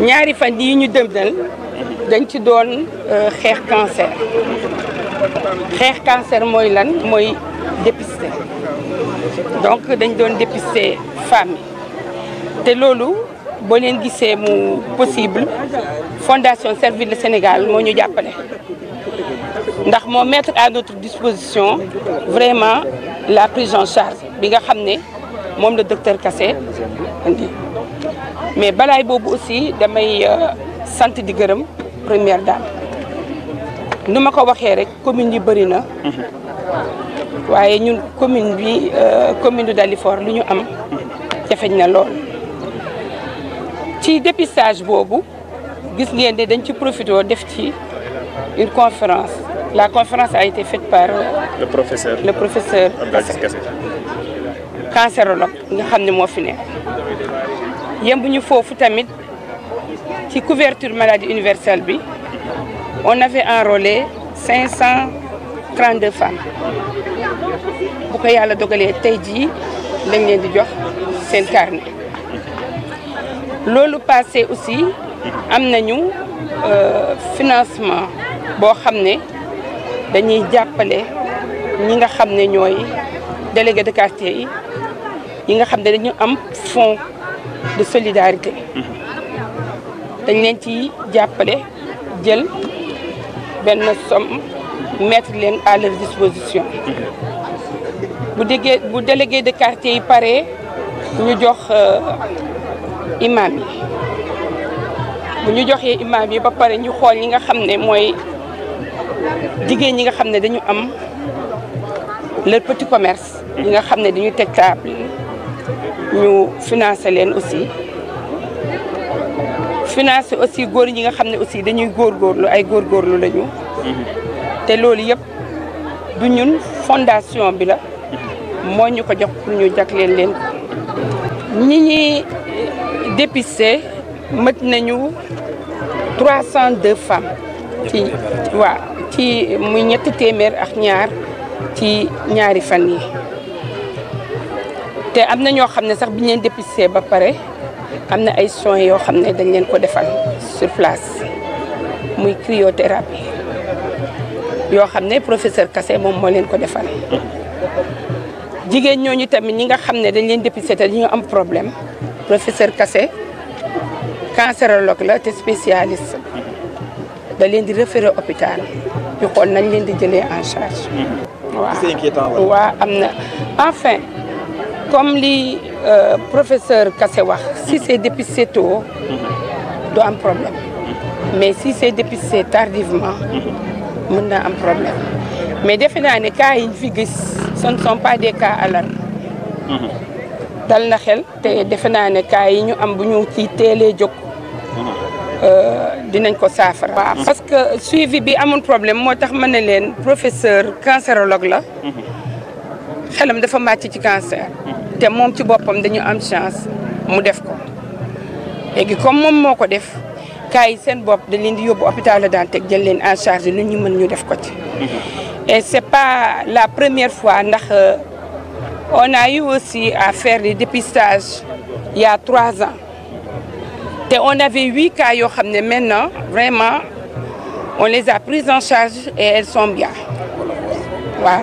ñaari fan yi ñu dëmdal dañ ci doon xeex cancer mooy lan mooy dépister donc dañ doon dépister femmes yi te loolu boo leen gisee mu possible Fondation Servir le Sénégal moo ñu jàppale ndax moo mettre à notre disposition vraiment la prise en charge bi nga xam ne moom la docteur Kassé indi mais balaay boobu aussi damay sant di gërëm première dame nu ma ko waxee rek commune yi bëri na waaye ñun commune bi commune de Dalifort lu ñu am jafeñ na lool ci dépistage boobu gis ngeen ne dañ ci profité def ci une conférence. La conférence a été faite par le professeur Kassé cancérologue nga xam ne moo fi nekk yembuñu foofu tamit ci couverture maladie universelle bi on avait enrôlé 532 femmes bu ko yàlla dogalee tey jii lañ leen di jox seen carnet loolu passé aussi am nañu financement boo xam ne dañuy jàppale ñi nga xam ne ñooy délégué de quartier yi nga xam ne dañu am fonds de solidarité dañ leen ci jàppale jël benn somme mettre leen à leur disposition bu délégué de quartier yi pare ñu jox imam yi bu ñu joxee imam yi ba pare ñu xool ñi nga xam ne mooy jigéen ñi nga xam ne dañu am leur petit commerce ñi nga xam ne dañuy teg table ñu financer leen aussi financer aussi góor ñi nga xam ne aussi dañuy góorgóorlu ay góorgóorlu lañu te loolu yëpp du ñun fondation bi la moo ñu ko jox pour ñu jagleel leen ñi ñuy dépister mët nañu 302 femmes ci muy ñetti téeméer ak ñaar ci ñaari fan yi te am na ñoo xam ne sax bi ñu leen dépisté ba pare am na ay soins yoo xam ne dañ leen ko defal sur place muy cryothérapie yoo xam ne professeur Kassé moom moo leen ko defal jigéen ñooñu tamit ñi nga xam ne dañ leen dépisté te dañu am problème professeur Kassé cancérologue la te spécialiste da leen di référé hôpital ñu xool nañ leen di jëlee en charge. waaw am na enfin comme li professeur Kassé wax si c'est dépisté tôt du am problème mais si c'est dépisté tardivement mën naa am problème mais defe naa ne cas yi ñu fi gis ce ne sont pas des cas alarmes dal na xel te defe naa ne cas yi ñu am bu ñu ci teelee jóg dinañ ko saafara. waaw parce que suivi bi amul problème moo tax ma ne leen professeur cancérologue la xelam dafa màcc ci cancer te moom ci boppam dañu am chance mu def ko léegi comme moom moo ko def cas yi seen bopp dañ leen di yóbbu hôpital La Dantec jël leen en charge lu ñu mën ñu def ko ci. et c'est pas la première fois ndax on a eu aussi à faire des dépistages il y a 3 ans. Et on avait 8 cas yoo xam ne maintenant vraiment on les a prises en charge et elles sont bien waaw.